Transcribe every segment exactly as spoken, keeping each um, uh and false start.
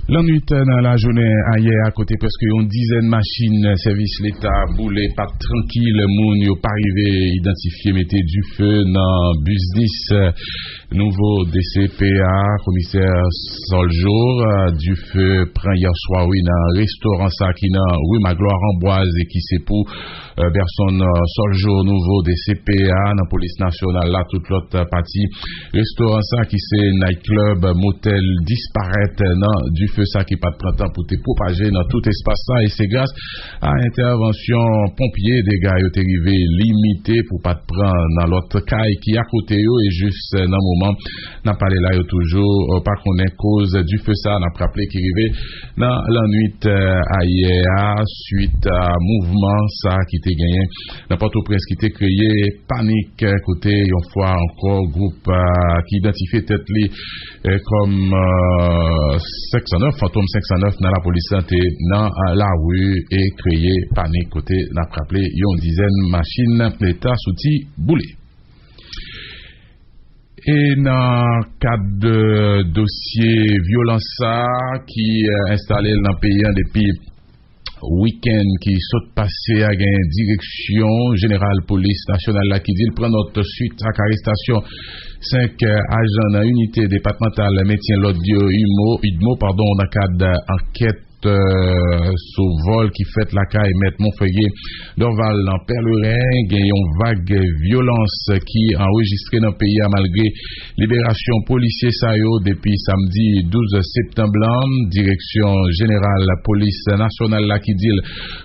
Lannwit nan lajounen ayè a, kote prèske yon dizèn machin sèvis leta boule, pa t trankil, moun yo pa rive idantifye, mete dife nan biznis nouvo D C P A, komisè Soljour. Dife pran yè swa, wi, nan restoran sa ki nan ri Magloire Ambroise e ki se pou Berson Soljour, nouvo D C P A nan polis nasyonal la. Tout lòt pati restoran sa ki se night club, motèl, disparèt nan dife sa ki pa t pran tan pou te pwopaje nan tout espas sa, e se gras a entèvansyon ponpye dega yo te rive limite pou pa t pran nan lòt kay ki akote yo. E jis nan moman n ap pale la, yo toujou pa konnen koz dife sa, n ap raple, ki rive nan lannwit ayè a, swit a mouvman sa ki te genyen nan Pòtoprens, ki te kreye panik, kote yon fwa ankò gwoup ki idantifye tèt li kòm senk san nèf, Fantom senk san nèf nan lapolis lan, te nan lari e kreye panik, kote n ap raple yon dizèn machin leta soti boule. E nan kad dosye vyolans sa ki enstale l nan peyi an depi wikenn ki sot pase a, gen Direksyon Jeneral Polis Nasyonal la ki di l pran nòt swit ak arestasyon senk ajan nan Inite Depatmantal Mentyen Lòd yo, UDMO, padon, nan kad ankèt sou vòl ki fèt lakay Mèt Monferrier Dorval nan Pèleren. Gen yon vag vyolans ki anrejistre nan peyi a malgre liberasyon polisye sa yo depi samdi douz septanm lan. Direksyon Jeneral Polis Nasyonal la ki di l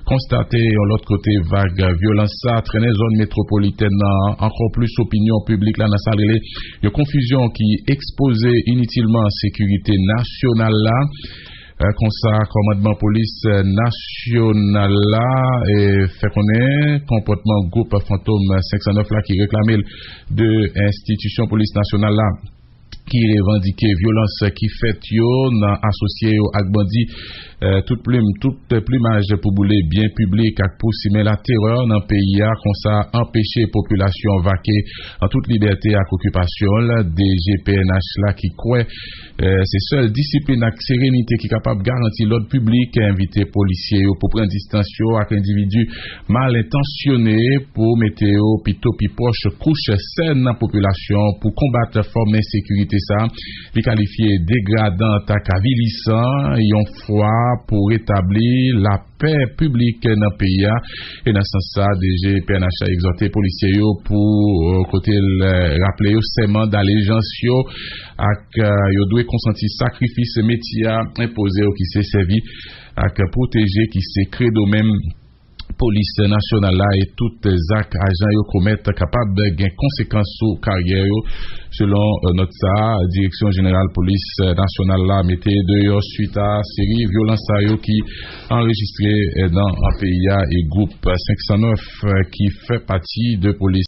konstate yon lòt kote vag vyolans sa trennen zòn metwopolitèn nan ankò plis opinyon piblik la nan sa l rele yon konfizyon ki ekspoze initilman sekirite nasyonal la. Konsa, kòmandman polis nasyonal la fè konnen konpòtman gwoup Fantom senk san nèf la ki reklame l de enstitisyon polis nasyonal la, ki revandike vyolans ki fèt yo nan asosye yo ak bandi, tout plim, tout plimaj pou boule byen piblik ak pou simen laterè nan peyi a, konsa anpeche popilasyon vake an tout libète ak okipasyon l. D G P N H la ki kwè se sèl disiplin ak serenite ki kapab garanti lòd piblik, envite polisye yo pou pran distans yo ak endividi mal entansyone, pou mete yo pito pi pwòch kouch sèn nan popilasyon pou konbat fòm ensekirite sa li kalifye degradan ak avilisan, yon fwa pou retabli lapè piblik nan peyi a. E nan sans sa, D G P N H la egzòte polisye yo pou, kote l raple yo sèman dalejans yo ak yo dwe konsanti sakrifis metye a enpoze yo, ki se sèvi ak pwoteje, ki se kredo menm polis nasyonal la, e tout zak ajan yo komèt kapab gen konsekans sou karyè yo, selon nòt sa a Direksyon Jeneral Polis Nasyonal la mete deyò swit a seri vyolans sa yo ki anrejistre nan peyi a. E gwoup senk san nèf ki fè pati de polis